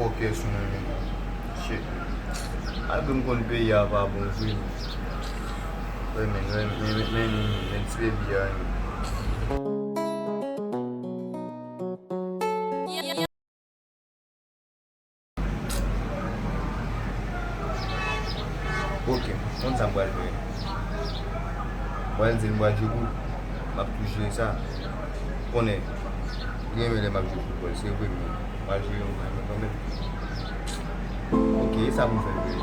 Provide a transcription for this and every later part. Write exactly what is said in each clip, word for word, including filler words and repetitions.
Ok, sou mwen menm. Shit. Malgre m konn peyi a pa bon vre. Wi, men, men, men, men, men, men, men ti bebi a, men. Ok, konn sa m pral fè. M pral di l m pral jwe boul. M ap tou jere sa. Konnen, li renmen lè m ap jwe foutbòl, se vre, men m pral jere yon grenn kanmenm. Ok, e sa pou m fè vre.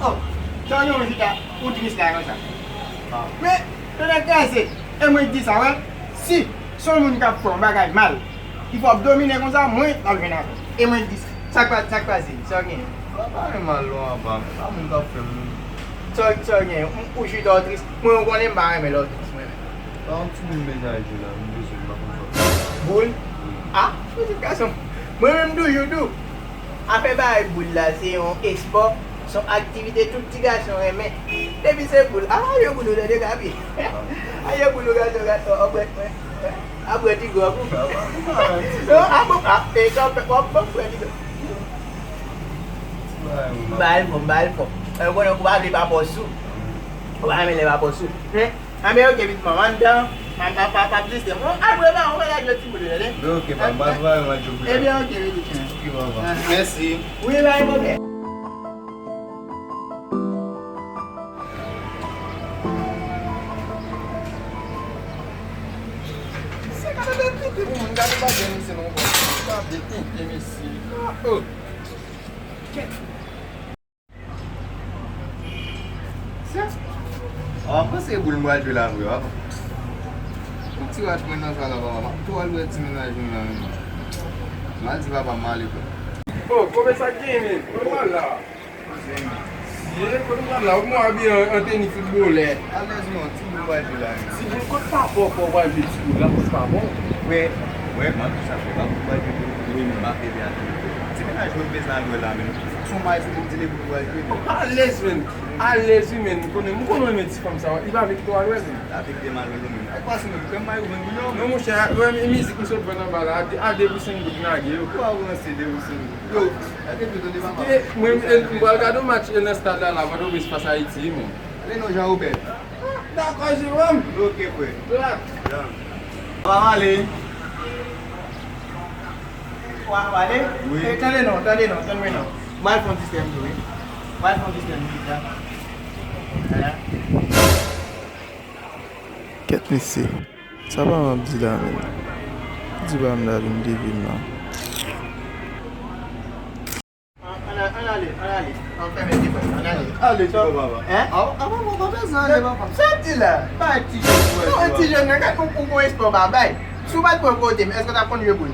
Oh, jan yon chita ou tris la konsa. Men, tonnè kraze, e mwen k di sa, wè. Si se yon moun k ap fè yon bagay mal, ki fè w ap domine konsa, mwen, m ap jwenn avè w. E mwen k di sa. Sa k pa, sa k pase? Sa w gen? Sa pa gen mal non, apa. Pa moun k ap fè m. Sa, sa w gen? Ou, ou chita w tris. Mwen, ou konnen m pa renmen lè w tris, mwen. Pa yon ti boul mezaj yo la, m bezwen, m pa konn sa. Boul? Wi. Ah, pitit gason. Mwen menm toujou di w. Afè bay boul la, se yon espò, se yon aktivite tout ti gason renmen. Depi se boul, ah, aye boul ou tande, Gaby. Aye boul ou, gason, gason, anbrèt mwen. Anbrèt ti gwòg ou. Non, ah, bon, ah, e sa w fè, w ap ban m bwè ti gwòg. Ba l fò, ba l fò. E, ou konnen ou pa vle pa pòs ou. Ou pa renmen lè pa pòs ou. Hein? Anben, ok, pitit manman, anndan. Pa, pa, pa, pa plis de mwen. Apre, ba, ou pa la jwe ti boul, tande? Ebyen, ok, pa, pa, pa, pa, pa, pa, pa. Ebyen, ok, pitit. Ok, papa. Ah. Mèsi. Wi, pa gen pwoblèm. Se gade de tete pou moun, gade pa gen misye non, bon. Gade tete, mesye. Ah, oh. Kèt. Sa. A w ap panse e boul m pral jwe la vre, w ap. Yon ti rach mwen nan sa la, papa. M ap tou al wè ti mennaj mwen la menm. M al di papa m ale, kwa. Oh, kòman sa k genyen, men? Kote w pral la? Ye, kote w pral la? Ou mwen abiye an, an teni foutbolè. Alèz non, ti boul m pral jwe la menm. Ti boul, kot papa w fè w pral jwe ti boul la, kot papa w? Frè, frè, m ap di sa, frè, papa m pral jwe ti boul, men m ap rele a teni foutbolè. Ti mennaj mwen bezwen al wè la menm. Son may sou bouk di le bouk pral jwe. Alèz, men. Alèz, wi, men. M konnen, m konnen w renmen ti fanm sa. Li pa vle kite w al wè l, men. Avèk de mal wè l, men. Ak pase, men. Frè m, may ou jwenn, non? Non, monchè, wè, mizik m sot vann anba la. A de, a de pou senk goud, m lage yo. Ou pa ranse de pou senk goud. Yo, gade videyo de papa. E, mwen, e, m pral gade yon match, e, nan stad la, la, Pòtoprens fas Ayiti, wi, men. Ale non, Jean Robert. Dakò, Jerome. Ok, frè. Klak. Done. Papa m ale. Wa pale? Wi. E, tande non, tande non, tande non. Mwen fè yon ti sèm tou, wi. Mwen fè yon ti sèm tou, wi. Kèt mesye. Sa pa m ap di la menm. Di pa m la vin devye m la. Ann, ann, ann ale, ann ale. Ann fèmen ti pòt la, ann ale. Ale, ti papa. Hein? A, a, papa, pa bezwen ale, papa. Sa di la? Pa ti jèn. Non, ti jèn nan, gad, ou, ou gon espò w pa bay. Si w pa t pran kote m, èske w t ap konn jwe boul?